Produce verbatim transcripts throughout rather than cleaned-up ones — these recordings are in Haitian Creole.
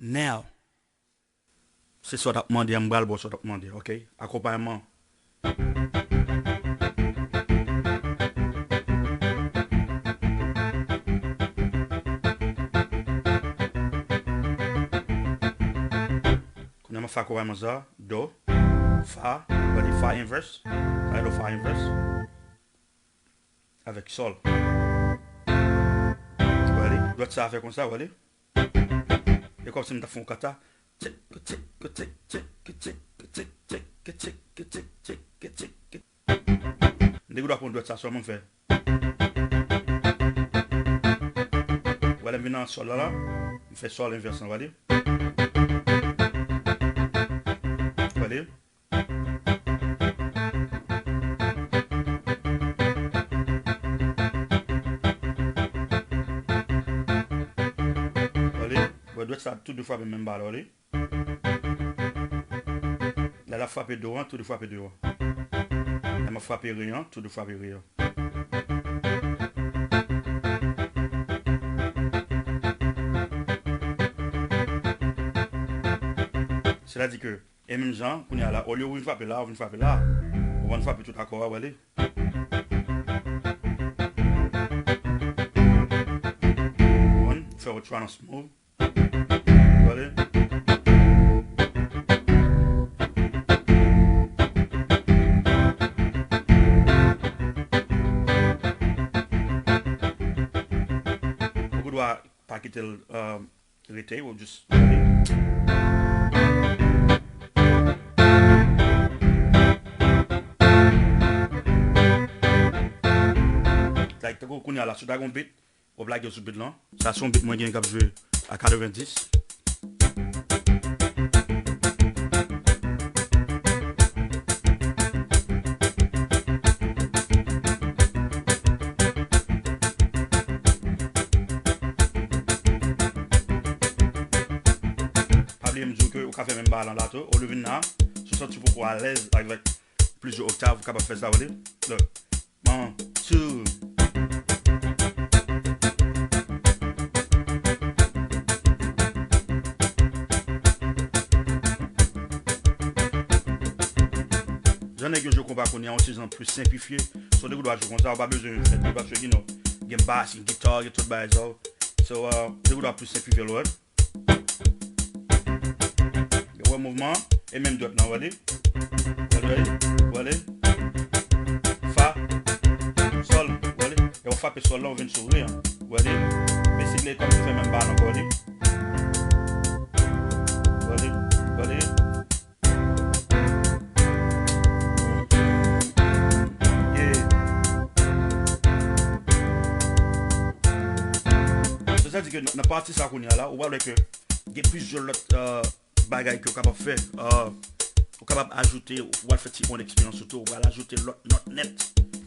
Now. Se sa w t ap mande a, m pral ba w sa w t ap mande a, oke? Akonpayman. Kounye a m ap fè akonpayman sa, do, fa, w wè li, fa inverse, sa e do fa inverse, avèk sòl. Ou wè li, dwèt sa fè konsa, ou wè li. E kòmsi m ta fè yon kata. M te gendwa pran dwèt sa sèlman m fè. Wè lè m vin nan sòl la, la, m fè sòl envès lan, wè li. Wè li. Wè li. Wè dwèt sa tou de frape menm ba la, wè li. Lè l ap frape do an, tou de frape do an. Lè m ap frape re an, tou de frape re an. Sètadi ke, e menm jan, kounye a la, olye ou vin frape la, ou vin frape la, ou konn frape tout akò a, wè li. Ou konn fè yon try nan smooth. Wè li. Ou gendwa pa kite l, euh, rete, ou just wè li. Like, tankou kounye a la, si w ta gen yon beat, w ap lage sou beat lan. Sa se yon beat mwen gen k ap jwe a katrevenndis. Pa bliye m di w ke ou ka fè menm bagay lan la tou. Olye w vin la, si w santi w poko alèz avèk plizyè oktav, ou kapab fè sa, wè li. Look. One, two. Jan nèg yo jwe konpa kounye a, yon ti jan plis senplifye. So, w te gendwa jwe konsa, ou pa bezwen fè de batch, you know, gen bas, gen gita, gen tout bagay sa yo. So, uh, w te gendwa plis senplifye l, wè. Yo wè mouvman an, e menm dwèt lan, wè li. Wè li, wè li. Fa, sòl, wè li. E w frape sòl lan, ou vin sou re an. Wè li. Basically, kòm si w fè menm bagay ankò, wè li. Wè li, wè li. Yeah. So, sa di ke nan, nan pati sa kounye a la, ou pral wè ke gen plizyè lòt, euh, bagay ke w kapab fè. Euh, ou kapab ajoute, ou pral fè ti on eksperyans ou tou, ou pral ajoute lòt nòt nèt.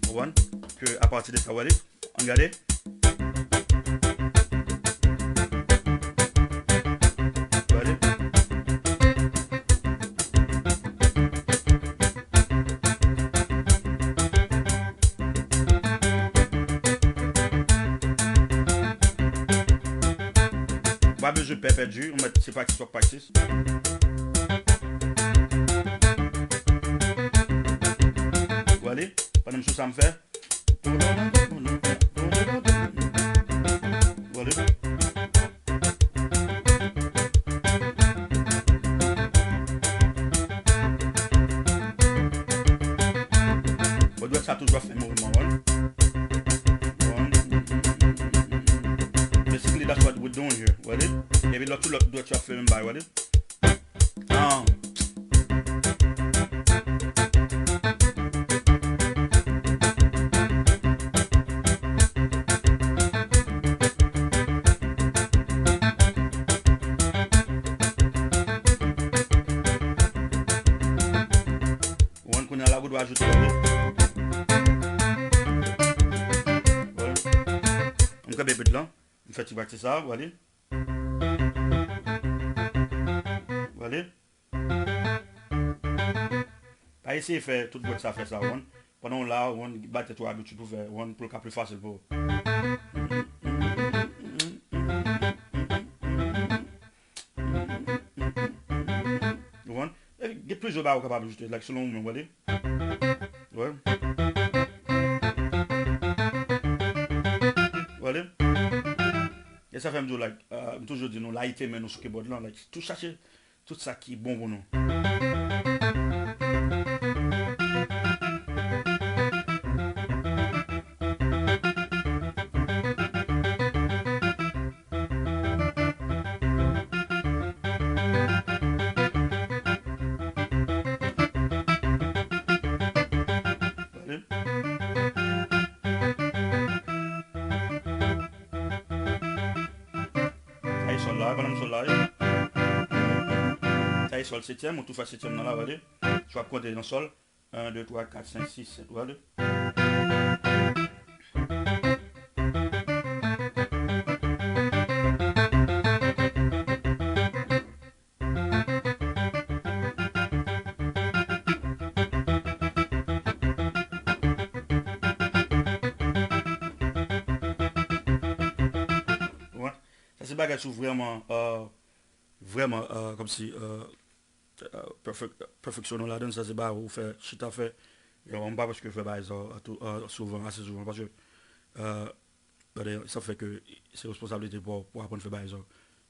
Ou konprann? Ke apati de sa, w ale. Ann gade. Gade. Ou pa bezwen pè pèdi, ou mèt se praktis w ap praktis. Ou ale, pandan m sou sa m fè. Gade. Bon, dwèt sa toujou ap fè mouvman, wi. Bon. Basically, that's what we're doing here, gade. Epi lòt, tout lòt dwèt yo ap fè menm bagay, gade. Ah. Ou konn kounye a la, ou dwe ajoute yon. M kanpe beat lan. M fè ti praktis sa, ou gade. Ou gade. Pa eseye fè tout dwèt sa fè sa, ou konn. Pandan w la, ou konn, bay tèt ou abitid pou fè, ou konn, pou l ka pli fasil pou ou. Ou konn? plizyè bagay ou kapab ajoute, like, selon ou menm, w ale. Wè. W ale. E sa fè m di w, like, euh, m toujou di nou, layite men nou sou keyboard lan, like, tou chache tout sa ki bon pou nou. Sa e sòl la, pandan m sòl la, wi. Sa e sòl setyèm, ou tou fè setyèm nan la, w ale. Si w ap konte nan sòl, en, de, twa, kat, senk, sis, sèt, w ale. Ou konprann? Sa se bagay sou vrèman, euh, vrèman, euh, kòmsi, euh, euh, perfek-, pèfeksyon nou ladan, sa se bagay ou fè, chita fè. Yo, m pa prèske fè bagay sa, euh, tou, euh, souvan, ase souvan, paske, euh, But, eh, sa fè ke se responsablite pa w pou w aprann fè bagay sa.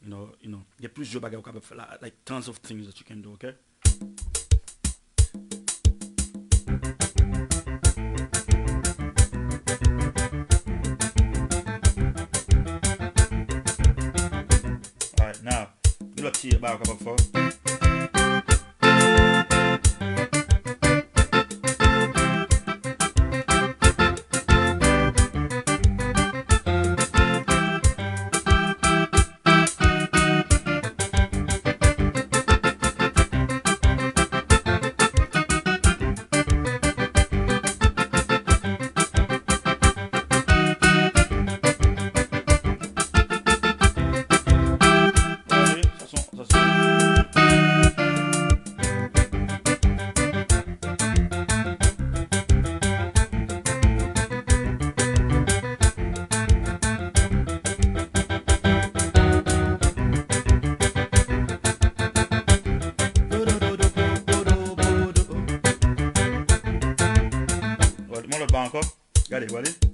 You know, you know, gen plizyè bagay ou kapab fè la, like, tons of things that you can do, ok? Alright, now, gen lòt ti bagay ou kapab fè. Bon, lòt ba ankò. Gade, gade.